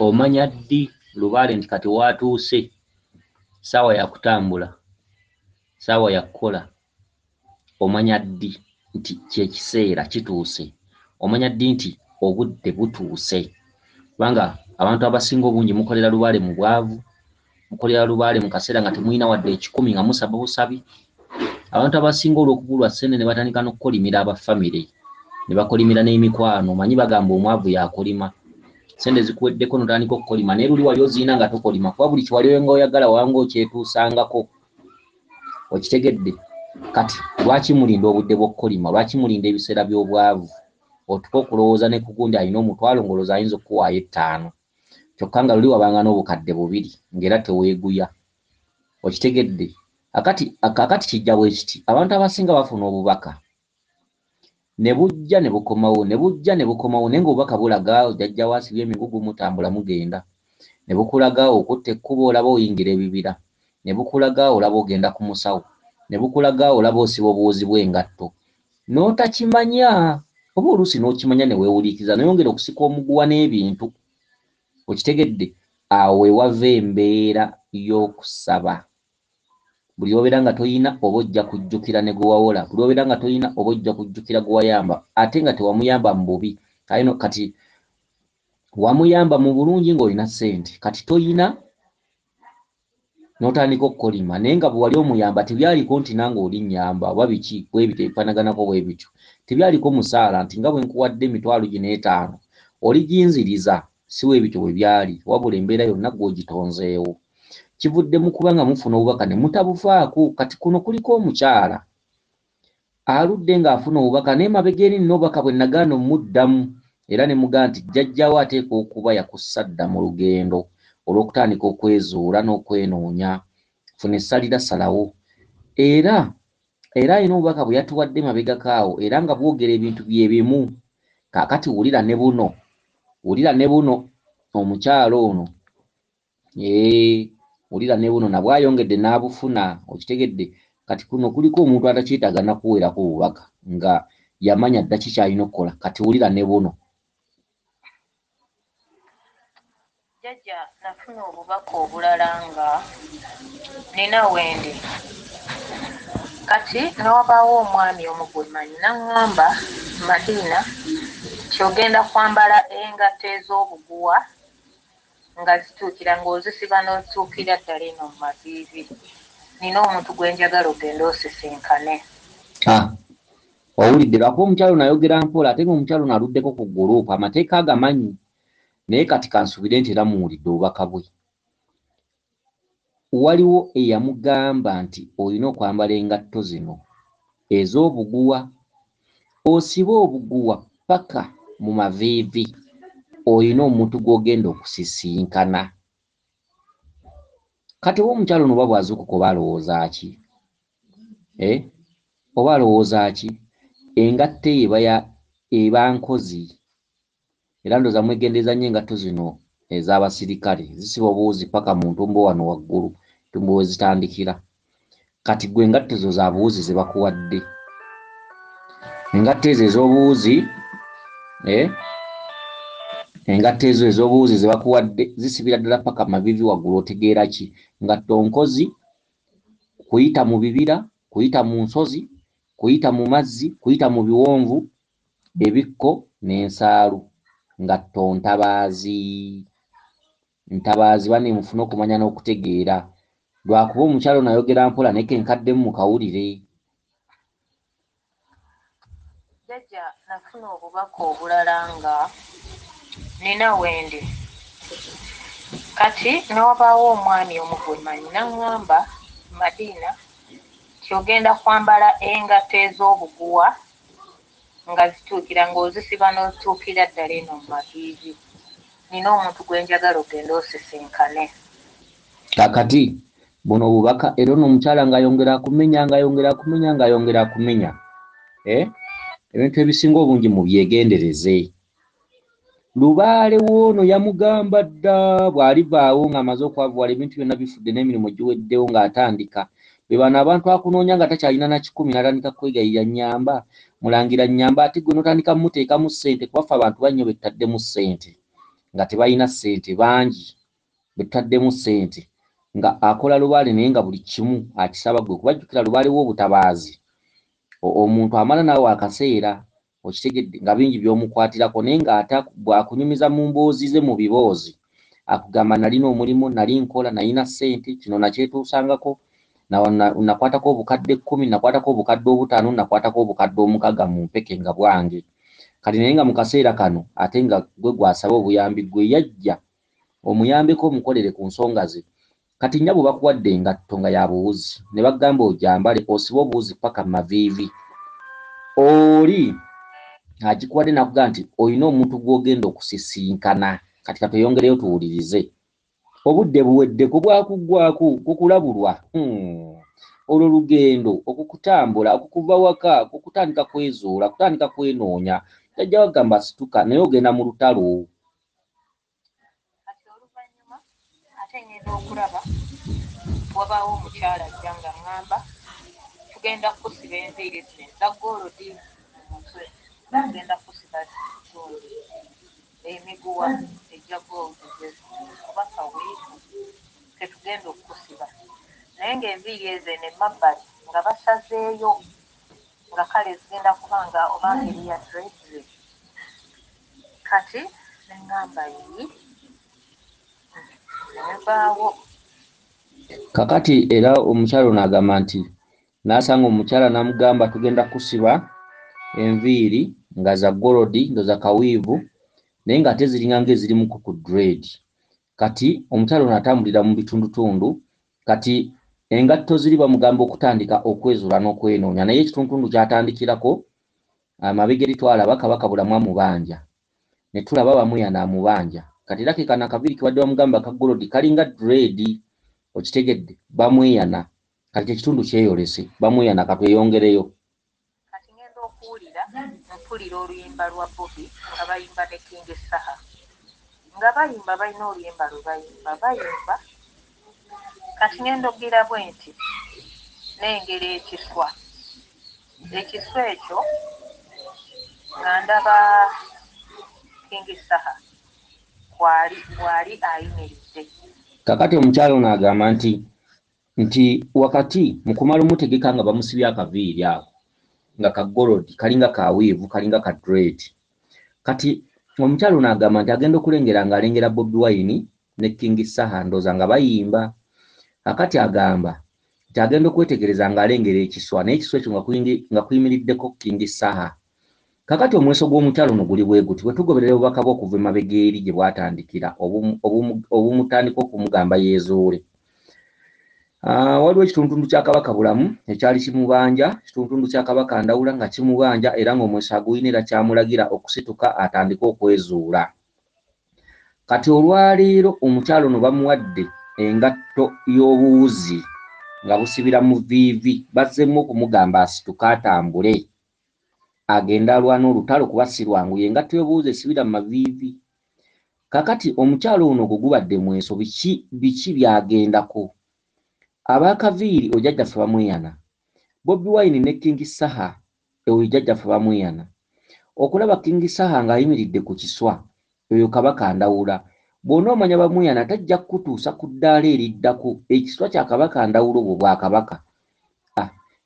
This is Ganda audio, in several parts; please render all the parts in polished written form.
Omanya ddi lubaale nti kati waatuuse, ssaawa ya kutambula, ssaawa ya kukola. Omanya ddi nti kyekiseera kituuse. Omanya ddi nti obudde butuuse. Kubanga abantu abasinga obungi mukolera lubaale mu bwavu, mukolera lubaale mu kaseera nga temulina wadde ekikumi, nga musaba busabi. Abantu abasinga olw'okubulwa ssente ne batandika n'okukolimira aba famire, ne bakolimira n'emikwano. Omanyi bagamba omwavu yakolima. Ssente zikuweddeko n'otandika okukolima, naye luli wali oziina nga tokolima, kuba buli kyewali nga oyagala wabanga okyetuusangako. Okitegedde? Kati lwaki mulinda obudde bw'okukolima? Lwaki mulinda ebiseera by'obwavu? Otuuka okulowooza ne ku gundi alina omutwalo ng'olowooza ayinza okukuwaayo 5, kyokka nga luli wabanga n'obukadde 2 ng'era teweeguya. Okitegedde? Akati kijja bwe kiti, abantu abasinga bafuna obubaka ne bujja ne bukomawo, ne bujja ne bukomawo, naye ng'obubaka bulaga jjajja waasibye emigugu, mutambula mugenda. Ne bukulaga okutta ekkubo olaba oyingira ebibira, ne bukulaga olaba ogenda ku musawo, ne bukulaga olaba osiba obuwuzi bw'engatto. N'otakimanya, oba oluusi n'okimanya ne weewuliikiriza, n'oyongera okusika omuguwa n'ebintu. Okitegedde? Awo we wava embeera y'okusaba. Buli obeera nga toyina oba ojja kujjukira ne gwe wawola, buli obeera nga toyina oba ojja kujjukira gwe wayamba, ate nga tewamuyamba mu bubi. Kale no kati wamuyamba mu bulungi ng'olina ssente, kati toyina n'otandika okukolima, naye nga bwe wali omuyamba tebyaliko nti nange oli nnyamba oba biki, bwe bityo ebifaanaganako bwe bityo. Tebyaliko musaala nti nga bwe nkuwadde emitwalo gino 5 oliginziriza, si bwe bityo bwe byali, wabula embeera yonna gw'ogitonzeewo. Kivudde mu kuba nga mufuna obubaka ne mutabufaako. Kati kuno kuliko omukyala aludde ng'afuna obubaka, naye mabega eri nina obubaka bwe nagaana omuddamu, era ne mugamba nti jjajjaawo ateekwa okuba yakussa dda mu lugendo olw'okutandika okwezuula n'okwenoonya. Funa essalira salawo. Era alina obubaka bwe yatuwadde mabegako awo, era nga bwogera ebintu bye bimu. Kaakati wulira ne buno, wulira ne buno omukyala ono. Wulira ne buno nabwo ayongedde n'abufuna, okitegedde? Kati kuno kuliko omuntu atakyetaaga na kuweerako bubaka, nga yamanya dda ki ky'alina okukola. Kati wulira ne buno. Jjajja nafuna obubaka obulala nga nina wendi. Kati n'obaawo omwami omu gwe mmanyi n'aŋŋamba, Madina, ky'ogenda kwambala engatto ez'obuguwa nga zituukira ng'ozisiba n'otuukira ddala eno mu maviivi. Nina omuntu gwe njagala ogende osisinkane. Owulidde lwakuba omukyalo nayogera mpola, ate ng'omukyalo n'aluddeko ku ggurupu, amateeka agamanyi. Naye kati kansuubire nti era muwulidde obubaka bwe. Waliwo eyamugamba nti olina okwambala engatto zino ez'obuguwa, osibe obuguwa paka mu maviivi, olina omuntu gw'ogenda okusisinkana. Kati oba omukyalo ono oba bw'azuukuka oba alowooza ki? Oba alowooza ki? Engatto eyo eba nkozi. Era ndowooza mwegendereza nnyo engatto zino ez'abasirikale, zisiba obuwuzi paka mu ntumbo wano waggulu, ntumbo we zitandikira. Kati ggwe engatto zo za buwuzi ze bakuwadde. Engatto ezo ez'obuwuzi, engatto ezo ez'obuwuzi ze bakuwadde zisibira ddala paka maviivi waggulu. Otegeera ki? Ngatto nkozi, kuyita mu bibira, kuyita mu nsozi, kuyita mu mazzi, kuyita mu biwonvu, ebikko n'ensaalu. Ngatto ntabaazi. Ntabaazi banne mufune okumanya n'okutegeera. Lwakuba omukyalo nayogera mpola naye ke nkaddemu mukawulire. Jjajja nafuna obubaka obulala nga nina wendi. Kati n'obaawo omwami omu gwe mmanyi n'aŋŋamba, Madina, ky'ogenda kwambala engatto ez'obuguwa nga zituukira ng'ozisiba n'otuukira ddala eno mu maviivi. Nina omuntu gwe njagala ogende osisinkane. Kaakati buno obubaka era ono omukyala ng'ayongera akumenya, ng'ayongera akumenya, ng'ayongera akumenya. Ebintu ebisinga obungi mubyegendereze. Lubaale w'ono yamugamba dda bw'alivaawo ng'amaze okwavuwala ebintu byonna bifudde n'emirimu giweddewo ng'atandika. Be bano abantu akunoonya nga takyalina na kikumi n'atandika kwegayirira nnyamba, mulangira nnyamba, ate gwe n'otandika mmuteekamu ssente kuba ffe abantu bannyo bettaddemu ssente. nga tebalina ssente, bangi betutaddemu ssente nga akola lubaale naye nga buli kimu akisaba ggwe. Kubajjukira lubaale w'obutabaazi, omuntu amala naawe akaseera okitegedde nga bingi by'omukwatirako, naye ng'ate bw'akunyumiza mu mboozi ze mu biboozi akugamba nalina omulimu, nali nkola, nalina ssente, kino nakyetuusangako, nakwatako obukadde 10, nakwatako obukadde 5, nakwatako obukadde 6 mu mpeke nga bwange. Kati naye nga mu kaseera kano ate nga gwe gwasaba obuyambi, gwe yajja omuyambeko omukolere ku nsonga ze. Kati nnyabo bakuwadde engatto nga ya buwuzi ne bagamba ogyambale osibe obuwuzi paka mu maviivi. Oli agikuwadde n'akugamba nti olina omuntu gw'ogenda okusisinkana. Kati katweyongereyo tuwulirize. Obudde buweddeko bwakuggwako kukulabulwa. Olwo lugendo okukutambula, okukuva waka, okutandika kwezuula, kutandika kwenoonya. Jjajja wagamba situka naye ogenda mu lutalo. Kati oluvannyuma ate ngenda okulaba wabaawo omukyala ajja nga ŋŋamba tugenda kukusiba enviiri zino eza goolodi mu mutwe, tugenda kukusiba goolodi, emiguwa ejja goolodi kuba kaweefu tetugenda okukusiba. Naye ng'enviiri ezo eno emabbali nga basazeeyo nga kale zigenda kuba nga oba ngeri ya dreads. Kati ne ŋŋamba yi nvaawo. Kakati era omukyala ono agamba nti n'asanga omukyala n'amugamba tugenda kusiba enviiri nga za golodi nga za kawiivu naye ng'ate ziringa ng'ezirimuko ku dread. Kati omukyala ono atambulira mu bitundutundu, kati engatto ziri bamugamba okutandika okwezuula n'okwenoonya, naye ekitundutundu ky'atandikirako amabega eri twalaba Kabaka Bulamu amubanja, ne tulaba Bamweyana amubanja. Kati era ke kano akaviiri ke badde bamugamba ka golodi kalinga dread, okitegedde, Bamweyana. Kati ekitundu kyeyolese, Bamweyana. Katweyongereyo. Kati ngenda okuwulira mpulira oluyimba lwa Bobi nga bayimba ne King Saha, nga bayimba balina oluyimba lwe bayimba bayimba. Kati ngenda okugira bwe nti n'engeri ekiswa, ekiswa ekyo nga ndaba King Saha kwali bwali ayimiridde. Kakati omukyala ono agamba nti wakati mu kumala omutegeka nga bamusibye akaviiri ako nga ka golodi kalinga kawiivu kalinga ka dread. Kati omukyala ono agamba nti agenda okulengera ng'alengera Bobi Wine ne King Saha ndowooza nga bayimba. Kakati agamba nti agenda okwetegereza ng'alengera ekiswa, naye ekiswa ekyo nga kuyimiriddeko King Saha. Kakati omweso gw'omukyala ono guli bwe guti, bwe tugoberera obubaka bwe okuva emabega eri gye bwatandikira obumutandika okumugamba yeezuule. Waliwo ekitundutundu kya Kabaka Bulamu ekyali kimubanja, ekitundutundu kya Kabaka Ndawula nga kimubanja era ng'omweso agulina era kyamulagira okusituka atandike okwezuula. Kati olwaleero omukyala ono bamuwadde engatto y'obuwuzi nga busibira mu viivi, bazzeemu okumugamba asituke atambule agenda alwana olutalo kuba si lwangu, ye engatto y'obuwuzi esibira mu maviivi. Kakati omukyala ono ogwo gubadde mweso, biki by'agendako? Abakaviiri ojjajjaffe Bamweyana, Bobi Wine ne King Saha oyo jjajjaffe Bamweyana. Okulaba King Saha ng'ayimiridde ku kiswa oyo Kabaka Ndawula, bw'onoomanya Bamweyana tajja kukutuusa ku ddaala eriddako, ekiswa kya Kabaka Ndawula obwo bwakabaka.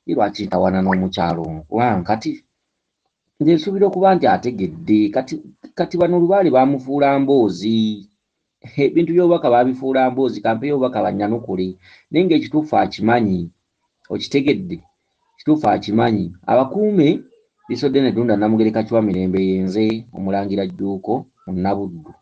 Ye lwaki ntawaana n'omukyala ono? Kubanga kati nze nsuubira okuba nti ategedde. Kati bano olubaale baamufuula mboozi, ebintu by'obubaka baabifuula mboozi, kampeeyo obubaka bannyanukule, naye ng'ekituufu akimanyi, okitegedde, ekituufu akimanyi. Abakuume Liisodde ne Ddunda Namugereka Kiwa Mirembe yenze Omulangira Jjuuko Munnabuddu.